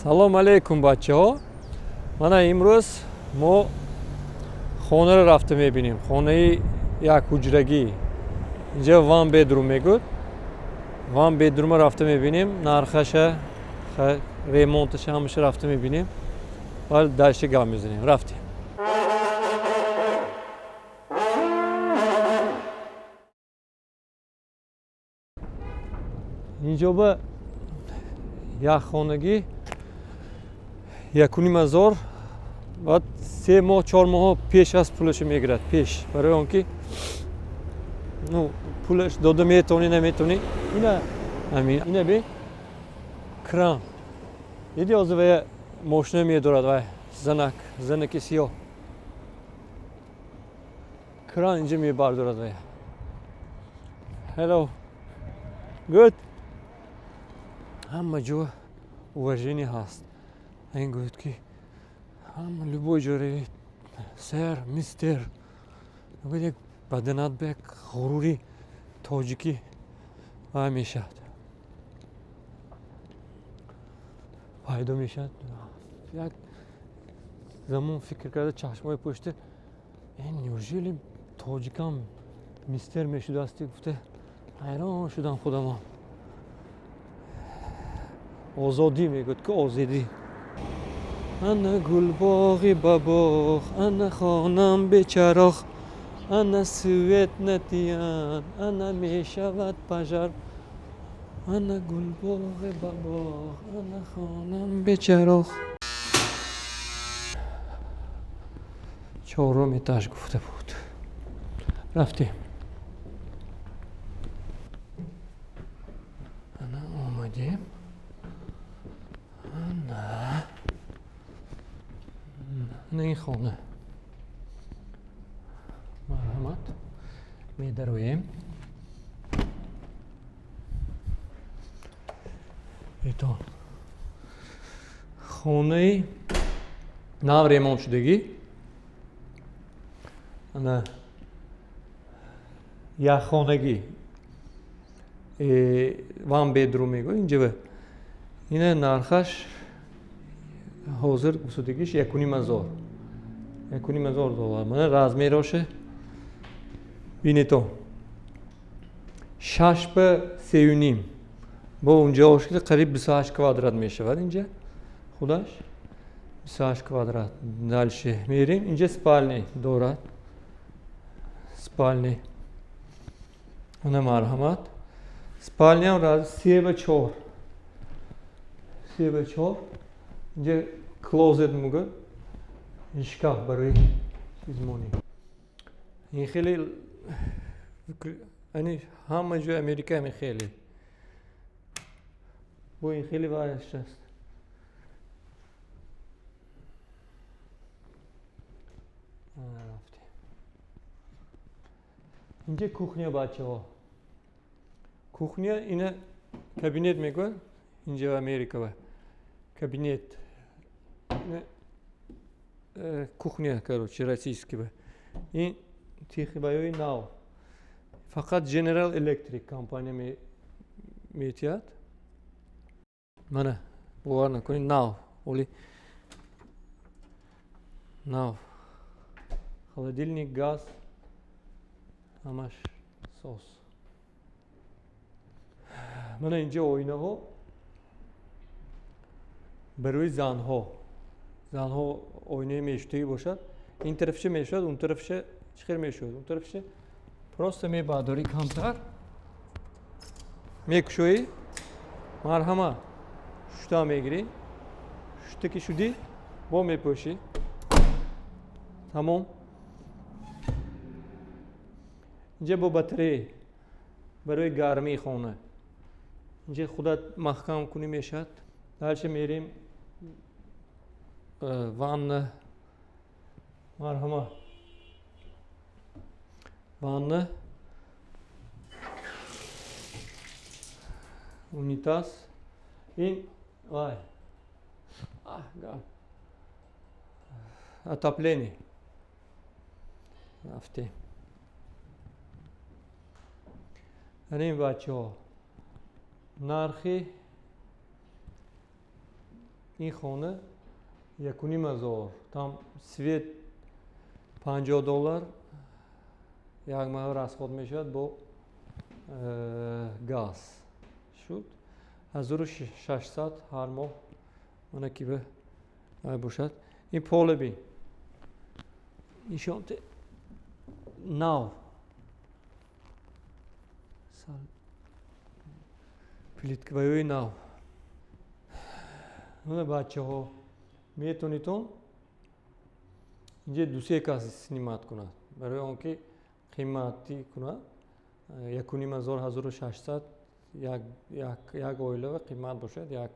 Салом алейкум, бачаҳо. Мана имрӯз мо хонаро рафта мебинем. Хонаи як ҳуҷрагӣ. Инҷа one bedroom мегӯд. One bedroom рафта мебинем. Нархаша, ремонташа, ҳамаша рафта мебинем. Баъд дальше гап мезанем. Рафтем. Инҷо ба як хонагӣ 1500, баъд 3 моҳ, 4 моҳо пеш аз пулашо мегирад, пеш, барои он ки, ну, пулаш дода метавонӣ, наметавонӣ. Ина ҳамин, ина би кран диди, ҳозир вая мошина медорад, вай занак, занаки сиёҳ, кран инҷа мебардорад вая. Hello, good. Ҳама ҷо уважение ҳаст. Ин гӯяд ки ҳама любой ҷо равед, сэр, мистер, гӯяд, як баданат ба як ғурури тоҷикӣ вай мешавад, пайдо мешавад. Як замон фикр карда, чашмои пушта, ин неужели тоҷикам мистер мешудасти, гуфта ҳайрон шудам худамам. Озодӣ мегӯяд ки озодӣ. Ана гулбоғи ба боғ, ана хонам бечароғ, ана свет натиян, ана мешавад пожар. Ана гулбоғи ба боғ, ана хонам бечароғ. Чорум этаж гуфта буд. Рафтем. Ана омадем. Ана ин хона, марҳамат, медароем. Бетон, хонаи нав ремонт шудагӣ. Ана якхонагӣ, one bedroom мегӯ инҷа. Ина нархаш ҳозир гусудагиш 1500, 1500 доллар. Мана размероше бинето, 6 ба 3,5, бо унҷа ошкида қариб 28 квадрат мешавад. Инҷа худаш 28 квадрат. Дальше мерем. Инҷа спальни дорад, спальни. Ана марҳамат, спальниам 3 ба 4, 3 ба 4. Инҷа closet мегӯ, шкаф барои чизмонӣ. Ин хеле, яъне ҳама ҷои Америка ҳамин хеле, бо ин хеле вайаш аст. Рафтем. Инҷа кухня, бачаҳо, кухня. Ина кабинет мегӯянд инҷа Америкава, кабинет. Кухня, короче, российский ба ин техбаёи нав, фақат General Electric компания метиҳад. Мана, бовар накунед, нав, оли нав, холодильник, газ, ҳамаш сос. Мана инҷа оинаҳо барои занҳо. Занҳо оинаи мешудагӣ бошад, ин тарафша мешавад, он тарафша чӣ хел мешуд? Он тарафша просто мебардорӣ, камтар мекушоӣ, марҳама, шута мегирӣ. Шута ки шудӣ, бо мепӯшӣ, тамом. Инҷа бо батарея барои гармии хона, инҷа худат маҳкам кунӣ мешавад. Дальше мерем, ванна, марҳама, ванна, унитаз, ин вай отопление. Рафтем. Ин бачаҳо, нархи Ин хона 1500. Там свет $50 як моҳ расход мешавад бо газ. Шуд 1600 ҳар моҳ. Мана ки ба ай бошад. Ин поле бин. Нишон те нав. Плиткаваёи нав. Мана бачаҳо метонитон инҷа ду-се кас снимать кунад. Барои он ки қиматӣ кунад 1500, 1600 як оила қимат бошад, як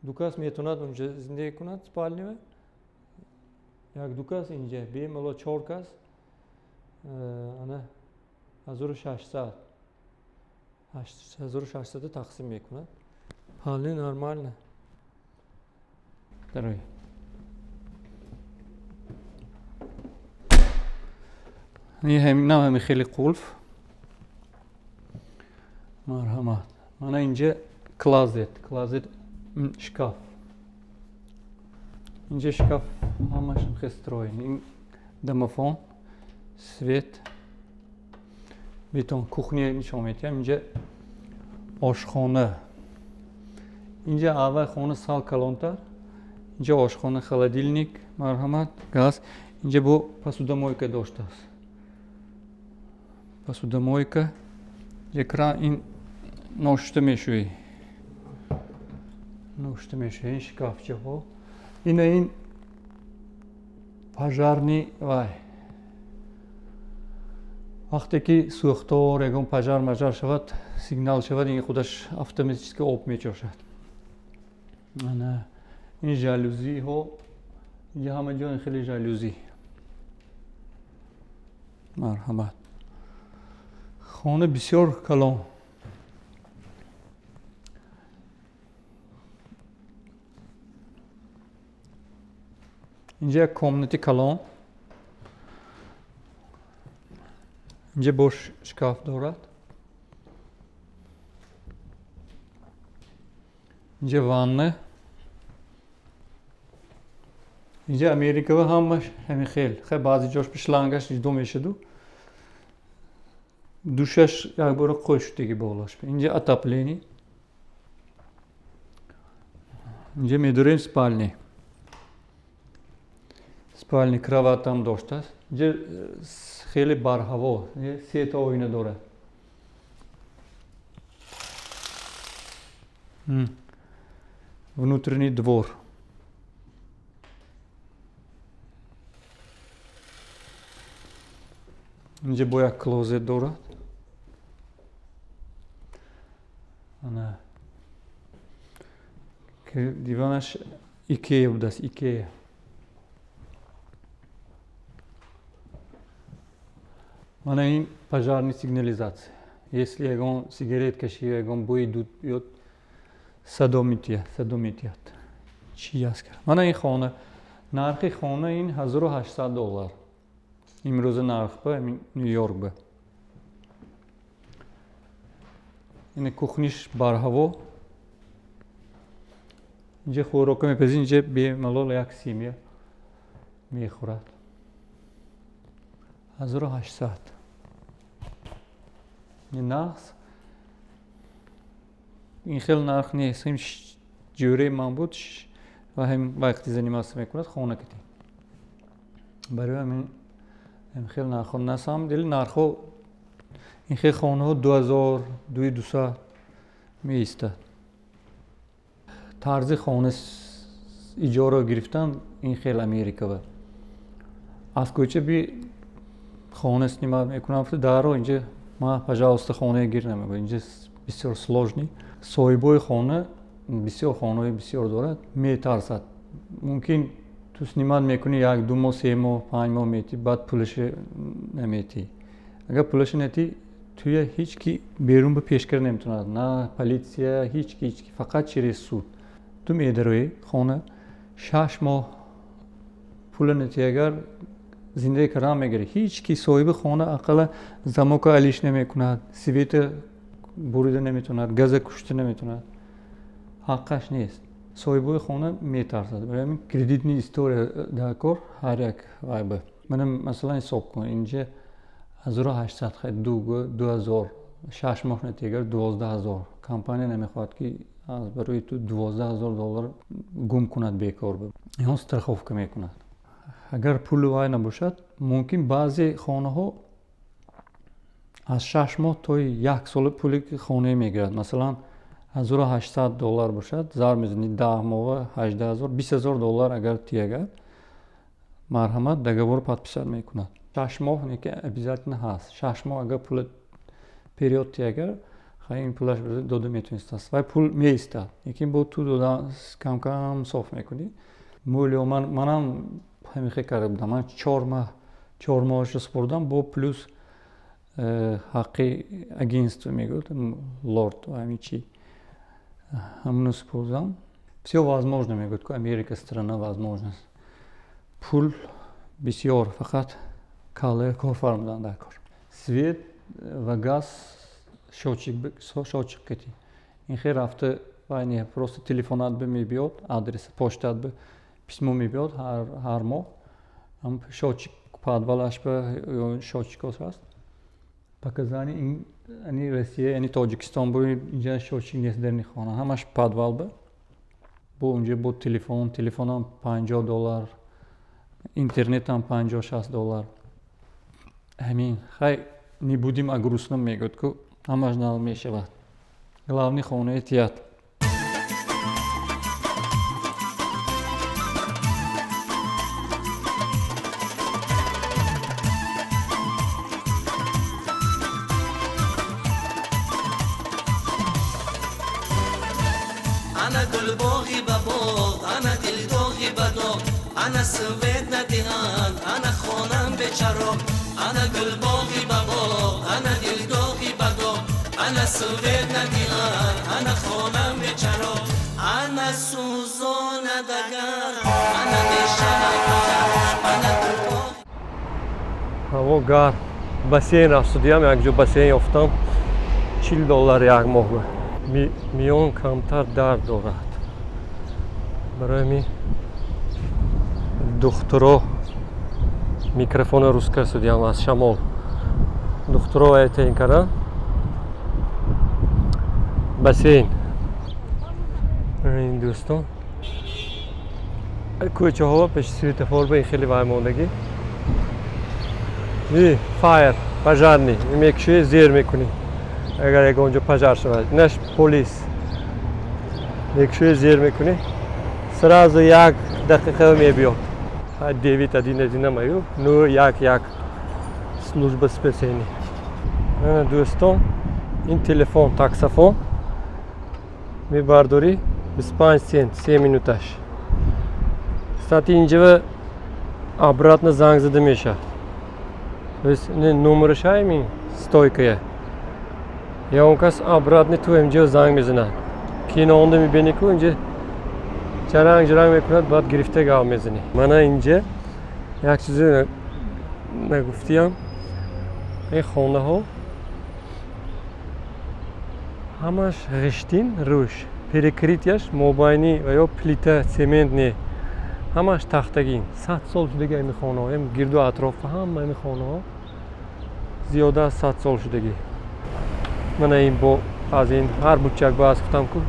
ду кас метавонад унҷа зиндагӣ кунад спальня, як ду кас инҷа, бемалол 4 кас, ана 1600, 1600 тақсим мекунад. Вполне нормально. Дарой. Ин ҳами хеле қулф. Марҳамат. Мана инҷа closet, closet шкаф. Инҷа шкаф ҳамаш хестроен. Ин домофон, свет, бетон, кухня нишон медиҳам. Инҷа ошхона. Инҷа аввал хона сал калонтар. Инҷа ошхона, холодильник, марҳамат, газ. Инҷа бо посудомойка доштааст. Посудомойка. Инҷа кран, ин ношта мешӯӣ. Ношта мешӯӣ, ин шкафчаҳо. Ина ин пожарный вай. Вақте ки сӯхтор, ягон пожар мажар шавад, сигнал шавад, ин худаш автоматически об мечошад. Ана ин жалюзиҳо, инҷа ҳама ҷо хеле жалюзи. Марҳамат. Хона бисёр калон. Инҷа як комнати калон. Инҷа бош шкаф дорад. Инҷа ванна. Инҷа Америкава ҳамаш ҳамин хел. Хай баъзе ҷош шлангаш ҷудо мешаду. Душаш якбора қӯшдиги болош. Инҷа отопление. Инҷа медорем спальни. Спальни кроватам доштааст. Инҷа хеле барҳаво, сета оина дорад. Внутренний двор. Инҷа бо як клозет дорад. Ана диванаш Икея будааст, Икея. Мана ин пожарный сигнализация. Если ягон сигарет каши, ягон бӯи дуд биёд, садо метиҳад, садо метиҳад. Чӣ аст? Мана ин хона. Нархи хона ин $1800. Имрӯза нарх ба Нью-Йорк ба. Ин кухниш барҳаво. Инҷа хӯрока мепазӣ, инҷа бемалол як семья мехӯрад. 1800. Ин нарх ин хел нарх нест. Ин ҷӯраи ман буд ва ҳам вақти заниматься мекунад хона кати. Барои ҳамин ин хел нархҳо на самом деле нархҳо ин хел хонаҳо 2000, 2200 меистад. Тарзи хона иҷора гирифтан ин хел Америкава. Аз кӯча би хона снимать мекунам, даро инҷа ма пожалуйста хона гир намегӯям. Инҷа бисёр сложный. Соҳибои хона бисёр хонаҳои бисёр дорад, метарсад. Мумкин ту снимать мекунӣ як ду моҳ, се моҳ, 5 моҳ метӣ, баъд пулашо наметӣ. Агар пулашо натӣ, туя ҳеҷ ки берун ба пешкар наметавонад. На полиция, ҳеҷ ки, ҳеҷ ки, фақат через суд. Ту медароӣ хона, 6 моҳ пула натӣ, агар зиндагӣ кардан мегирӣ. Ҳеҷ ки соҳиби хона ақалла замока алиш намекунад, света бурида наметавонад, газа кушта наметавонад. Ҳаққаш нест. Соҳибои хона метарсад. Барои ҳамин кредитный история дар кор ҳар як вайба. Мана, масалан, ҳисоб кун, инҷа 1800, хай, 2000, 6 моҳ натегар, 12 000. Компания намехоҳад, ки аз барои ту 12 000 доллар гум кунад бекор. Инҳо страховка мекунад. Агар пули вай набошад, мумкин баъзе хонаҳо аз 6 моҳ то як сола пули хонае мегирад. Масалан, 1800 доллар бошад, зарб мезанӣ 10 моҳа, 18 000, 20 000 доллар. Агар тиягар, марҳамат, договор подписать мекунад. 6 моҳ неки обязательно ҳаст. 6 моҳ агар пула период тиягар, ин пулаш дода метавонистааст. Вай пул меистад, лекин бо ту дода камкам соф мекунӣ. Молиё манам ҳамихе карда будам. Ман 4 моҳ, 4 моҳашро супурдам, бо плюс ҳаққи агентство мегӯяд, лорд, ҳамин чи, ҳамоно супурдам. Все возможно, мегӯяд ку Америка страна возможность. Пул бисёр, фақат каллаи кор фармудан дар кор. Свет ва газ счётчик кати ин хел рафта вай не, просто телефонат ба мебиёд, адрес почтат ба письмо мебиёд ҳар моҳ. Счётчик подвалаш ба счётчикос ҳаст. Показания ин ани Россия, яъни Тоҷикистон бо инҷа счётчик нест. Дарни хона ҳамаш подвал ба, бо унҷа бо телефон, телефонам 50 доллар, интернетам 50-60 доллар. Ҳамин хай, не будем о грустном, мегӯяд ку, ҳамаш нал мешавад. Главный хонаи тият. Ана гулбоғи ба боғ, ана дилдоғи ба доғ, ана свет надиҳанд, ана хонам бечароғ. Ана гулбоғи ба боғ, ана дилдоғи ба доғ, ана свет надиҳанд, ана хонам бечароғ. Ана сӯзонадагар, ана мешавад, ана гулбоғ. Ҳаво гарм, бассейн рафтудиям, якҷо бассейн ёфтам, 40 доллар як моҳ. Миён камтар дард дорад. Барои ҳамин духтуро микрофона рӯз кардиам, аз шамол духтуро вай таъин кардам. Бассейн ин, дӯстон, кӯчаҳо пеши светофор ба хеле вай мондагӣ. Fire, пожарный, мекуши, зер мекунӣ, агар ягон ҷо пожар шавад. Инаш полис, мекуши, зер мекунӣ, сразу як дақиқа мебиёд. 911 намаю, 911, служба спасения. Дӯстон, ин телефон таксофон мебардорӣ, 25 цент 3 минуташ. Кстати, инҷава обратно занг зада мешавад. То есть номераш ҳамин стойкая, ягон кас обратно ту инҷо занг мезанад. Киноонда мебинӣ ку, инҷа ҷаранг ҷаранг мекунад, баъд гирифта гап мезанӣ. Мана инҷа як чизе нагуфтиям: ин хонаҳо ҳамаш ғиштин рӯш, перекрытияш мобайнӣ ва ё плита цемент не, ҳамаш тахтагин. 100 сол шудагӣ ҳамин хонаҳо, ҳам гирду атрофа ҳама ҳамин хонаҳо зиёда аз 100 сол шудагӣ. Мана ин бо аз ин ҳар бучак ба аз гуфтам ку,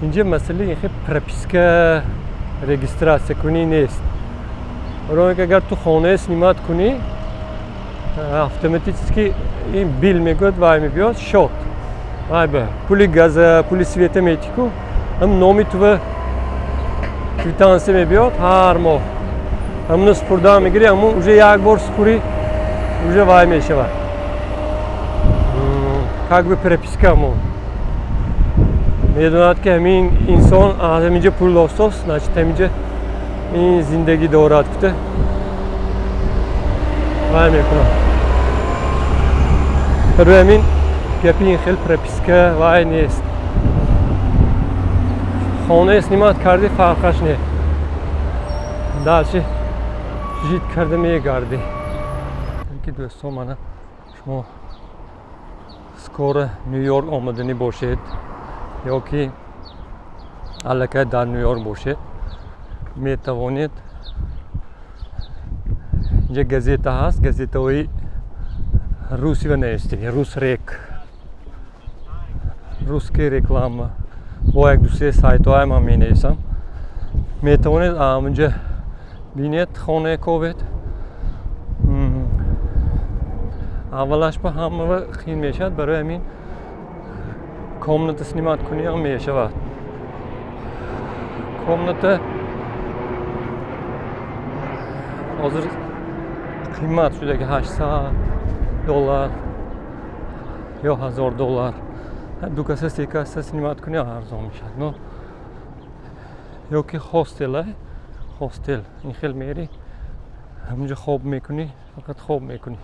инҷа масъалаи ин хел прописка, регистрация кунӣ нест. Барои ки агар ту хонае снимать кунӣ, автоматически ин bill мегӯяд, вай мебиёд, счёт вай ба пули газа, пули света метӣ ку, ҳам номи тува квитансия мебиёд ҳар моҳ. Ҳамуно супурдан мегирӣ, ҳамун уже як бор супурӣ, уже вай мешавад, как бы прописка. Ҳамон медонад, ки ҳамин инсон аз ҳаминҷо пул доштааст, значит, ҳаминҷо ин зиндагӣ дорад, гуфта вай мекунад. Барои ҳамин гапи ин хел прописка вай нест. Хонае снимать кардӣ, фарқаш не, дальше жить карда мегардӣ. Ки дӯстон, мана шумо скоро Ню Йорк омаданӣ бошед ё ки Аллакай дар Ню-Йорк бошед, метавонед. Инҷа газета ҳаст, газетаҳои русива навиштагӣ, русрек, русский реклама, бо як дусе сайтҳоам ман менависам. Метавонед аминҷа бинед, хонае ковед. Аввалаш ба ҳама қиин мешавад, барои ҳамин комната снимать куниам мешавад. Комната ҳозир қимат шудаги, $800 ё $1000. Ду каса, се каса снимать кунӣ, арзон мешавад. Но ё ки хостел, хостел ин хел мери, ҳаминҷо хоб мекунӣ, фақат хоб мекунӣ.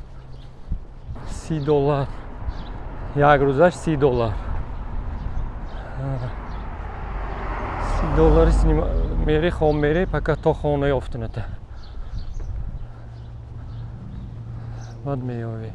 $30 як рӯзаш, $30. $30 мери, хоб мери, пока то хона ёфтаната, баъд меёвӣ.